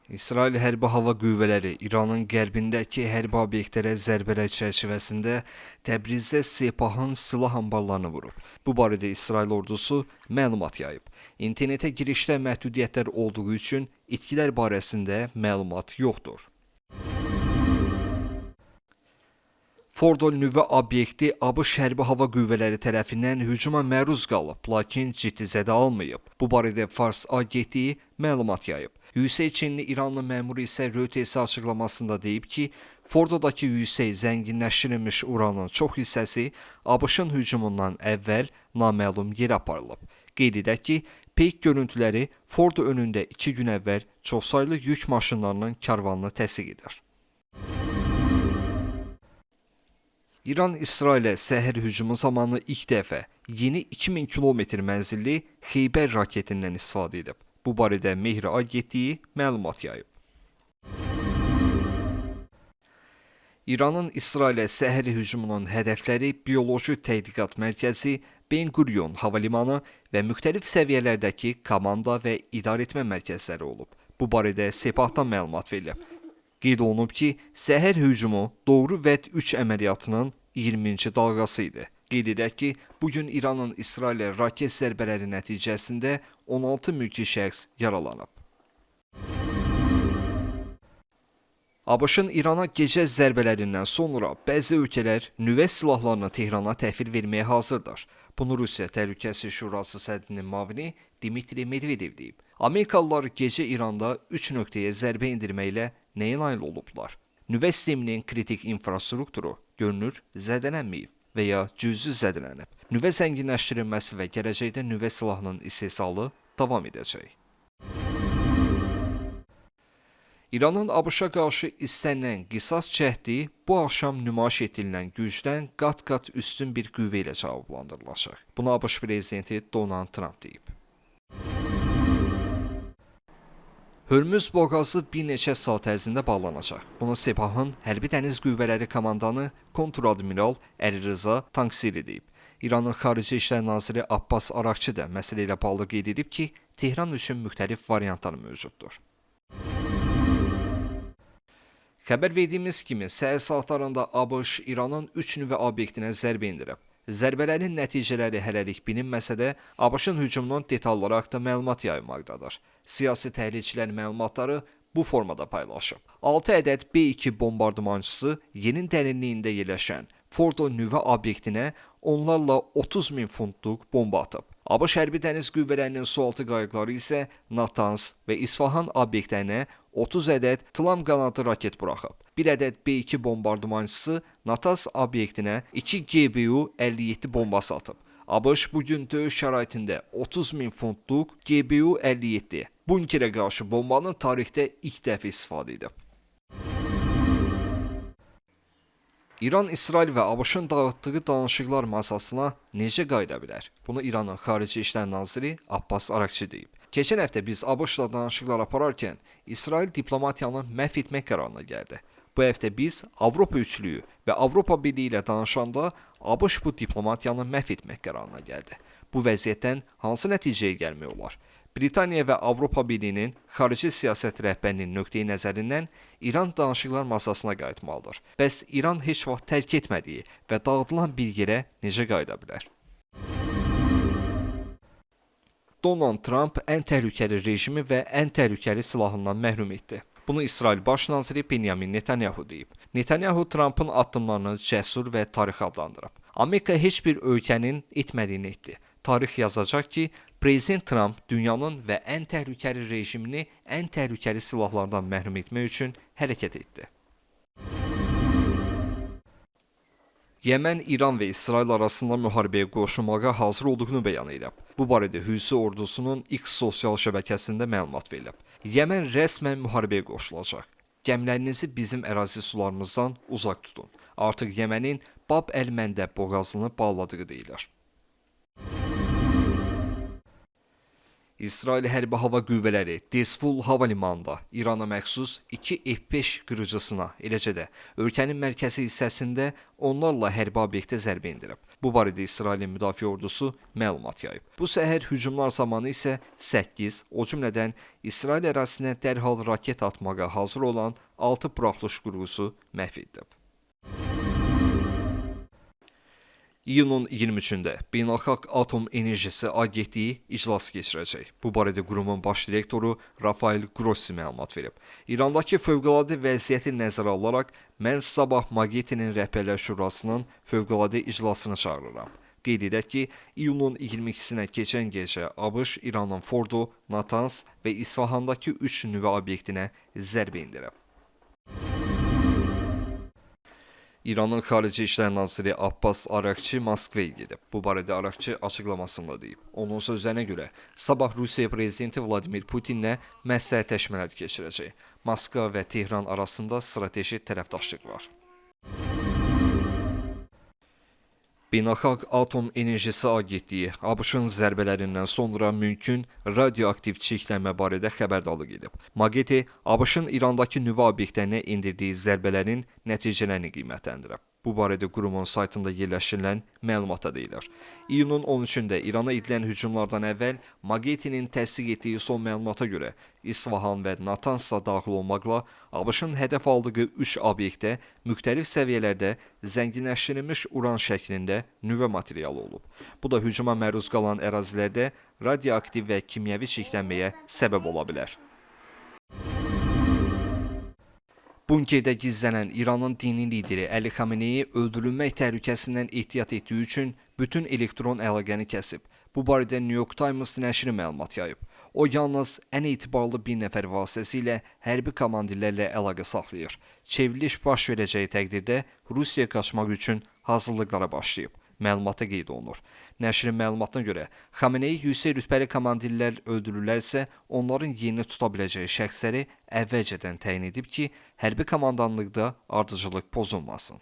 İsrail Hərbi Hava Qüvvələri İranın qərbindəki hərbi obyektlərə zərbələr çərçivəsində Təbrizdə Sepahın silah anbarlarını vurub. Bu barədə İsrail ordusu məlumat yayıb. İnternetə girişdə məhdudiyyətlər olduğu üçün itkilər barəsində məlumat yoxdur. Fordo nüvə obyekti ABŞ Hərbi Hava Qüvvələri tərəfindən hücuma məruz qalıb, lakin ciddi zədə almayıb. Bu barədə Fars agentliyi məlumat yayıb. Yüksək Çinli İranlı məmuru isə Reuters açıqlamasında deyib ki, Fordodakı yüksək zənginləşdirilmiş uranın çox hissəsi ABŞ-ın hücumundan əvvəl naməlum yerə aparılıb. Qeyd edək ki, peyk görüntüləri Fordo önündə 2 gün əvvəl çoxsaylı yük maşınlarının karvanını təsdiq edir. İran İsrailə səhər hücumu zamanı ilk dəfə yeni 2000 kilometr mənzilli Xeybər raketindən istifadə edib. Bu barədə Mehr agentliyi məlumat yayıb. İranın İsrailə səhər hücumunun hədəfləri Bioloji Tədqiqat Mərkəzi, Ben Gurion Hava Limanı və müxtəlif səviyyələrdəki komanda və idarəetmə mərkəzləri olub. Bu barədə Sepahdan məlumat verilib. Qeyd olunub ki, səhər hücumu Doğru Vəd 3 əməliyyatının 20-ci dalğası idi. Qeyd edək ki, bu gün İranın İsrailə raket zərbələri nəticəsində 16 mülki şəxs yaralanıb. ABŞ-ın İrana gecə zərbələrindən sonra bəzi ölkələr nüvə silahlarını Tehrana təhvil verməyə hazırdır. Bunu Rusiya Təhlükəsizlik Şurası sədrinin müavini Dmitri Medvedev deyib. Amerikalılar gecə İranda 3 nöqtəyə zərbə endirməklə nəyə nail olublar? Nüvə sisteminin kritik infrastrukturu görünür zədələnməyib və ya cüzi zədələnib. Nüvə zənginləşdirilməsi və gələcəkdə nüvə silahının istehsalı davam edəcək. İranın ABŞ-a qarşı istənilən qisas cəhdi bu axşam nümayiş etdirilən gücdən qat-qat üstün bir qüvvə ilə cavablandırılacaq. Bunu ABŞ prezidenti Donald Trump deyib. Hörmüz boğazı bir neçə saat ərzində bağlanacaq. Bunu Sepahın Hərbi Dəniz Qüvvələri komandanı kontradmiral Əlirza Tanksiri deyib. İranın Xarici İşlər Naziri Abbas Araqçı da məsələ ilə bağlı qeyd edib ki, Tehran üçün müxtəlif variantlar mövcuddur. Xəbər verdiyimiz kimi, səhər saatlarında ABŞ İranın 3 nüvə obyektinə zərbə endirib. Zərbələrin nəticələri hələlik bilinməsə də, ABŞ-ın hücumunun detalları haqqında məlumat yayılmaqdadır. Siyasi təhlilçilər məlumatları bu formada paylaşıb. 6 ədəd B-2 bombardmançısı yerin dərinliyində yerləşən Fordo nüvə obyektinə onlarla 30 min funtluq bomba atıb. ABŞ Hərbi Dəniz Qüvvələrinin sualtı qayıqları isə Natanz və İsfahan obyektlərinə 30 ədəd Tlam qanadlı raket buraxıb. Bir ədəd B-2 bombardmançısı Natanz obyektinə 2 GBU-57 bombası atıb. ABŞ bugün döyüş şəraitində 30 min funtluq GBU-57 bunkerə qarşı bombanı tarixdə ilk dəfə istifadə edib. İran, İsrail və ABŞ-ın dağıtdığı danışıqlar masasına necə qayıda bilər? Bunu İranın Xarici İşlər Naziri Abbas Araqçı deyib. Keçən həftə biz ABŞ-la danışıqlar apararkən İsrail diplomatiyanı məhv etmək qərarına gəldi. Bu həftə biz Avropa üçlüyü və Avropa Birliyi ilə danışanda ABŞ bu diplomatiyanı məhv etmək qərarına gəldi. Bu vəziyyətdən hansı nəticəyə gəlmək olar? Britaniya və Avropa Birliyinin xarici siyasət rəhbərinin nöqteyi nəzərindən İran danışıqlar masasına qayıtmalıdır. Bəs İran heç vaxt tərk etmədiyi və dağıdılan bir yerə necə qayıda bilər? Donald Trump ən təhlükəli rejimi və ən təhlükəli silahından məhrum etdi. Bunu İsrail Baş naziri Benyamin Netanyahu deyib. Netanyahu Trumpın addımlarını cəsur və tarixi adlandırıb. Amerika heç bir ölkənin etmədiyini etdi. Tarix yazacaq ki, Prezident Trump dünyanın və ən təhlükəli rejimini ən təhlükəli silahlardan məhrum etmək üçün hərəkət etdi. Yəmən, İran və İsrail arasında müharibəyə qoşulmağa hazır olduğunu bəyan edib. Bu barədə Hüsi ordusunun X sosial şəbəkəsində məlumat verilib. Yəmən rəsmən müharibəyə qoşulacaq. Gəmilərinizi bizim ərazi sularımızdan uzaq tutun. Artıq Yəmənin Bab əl-Məndəb boğazını bağladığı deyilir. İsrail Hərbi Hava Qüvvələri Dezful hava limanında İrana məxsus 2 F-5 qırıcısına, eləcə də ölkənin mərkəzi hissəsində onlarla hərbi obyektə zərbə endirib. Bu barədə İsrailin Müdafiə Ordusu məlumat yayıb. Bu səhər hücumlar zamanı isə 8, o cümlədən İsrail ərazisinə dərhal raket atmağa hazır olan 6 buraxılış qurğusu məhv edilib. İyunun 23-də Beynəlxalq Atom Enerjisi Agentliyi iclas keçirəcək. Bu barədə qurumun baş direktoru Rafael Grossi məlumat verib. İrandakı fövqəladə vəziyyəti nəzərə alaraq mən sabah MAGATE-nin Rəhbərlər Şurasının fövqəladə iclasını çağırıram. Qeyd edək ki, iyunun 22-sinə keçən gecə ABŞ İranın Fordo, Natanz və İsfahandakı 3 nüvə obyektinə zərbə endirib. İranın Xarici İşlər Naziri Abbas Araqçı Moskvaya gedib. Bu barədə Araqçı açıqlamasında deyib. Onun sözlərinə görə, sabah Rusiya prezidenti Vladimir Putinlə məsləhətləşmələr keçirəcək. Moskva və Tehran arasında strateji tərəfdaşlıq var. Beynəlxalq Atom Enerjisi Agentliyi ABŞ-ın zərbələrindən sonra mümkün radioaktiv çirklənmə barədə xəbərdarlıq edib. MAGATE ABŞ-ın İrandakı nüvə obyektlərinə endirdiyi zərbələrin nəticələrini qiymətləndirib. Bu barədə qurumun saytında yerləşdirilən məlumatda deyilir. İyunun 13-də İrana edilən hücumlardan əvvəl MAGATE-nin təsdiq etdiyi son məlumata görə İsfahan və Natanz daxil olmaqla ABŞ-ın hədəf aldığı 3 obyektdə müxtəlif səviyyələrdə zənginləşdirilmiş uran şəklində nüvə materialı olub. Bu da hücuma məruz qalan ərazilərdə radioaktiv və kimyəvi çirklənməyə səbəb ola bilər. Bunkerdə gizlənən İranın dini lideri Əli Xameneyi öldürülmək təhlükəsindən ehtiyat etdiyi üçün bütün elektron əlaqəni kəsib. Bu barədə New York Times nəşri məlumat yayıb. O yalnız ən etibarlı bir nəfər vasitəsilə hərbi komandirlərlə əlaqə saxlayır. Çevriliş baş verəcəyi təqdirdə Rusiyaya qaçmaq üçün hazırlıqlara başlayıb. Məlumatda qeyd olunur. Nəşrin məlumatına görə, Xameneyi yüksək rütbəli komandirlər öldürürlərsə, onların yerini tuta biləcəyi şəxsləri əvvəlcədən təyin edib ki, hərbi komandanlıqda ardıcıllıq pozulmasın.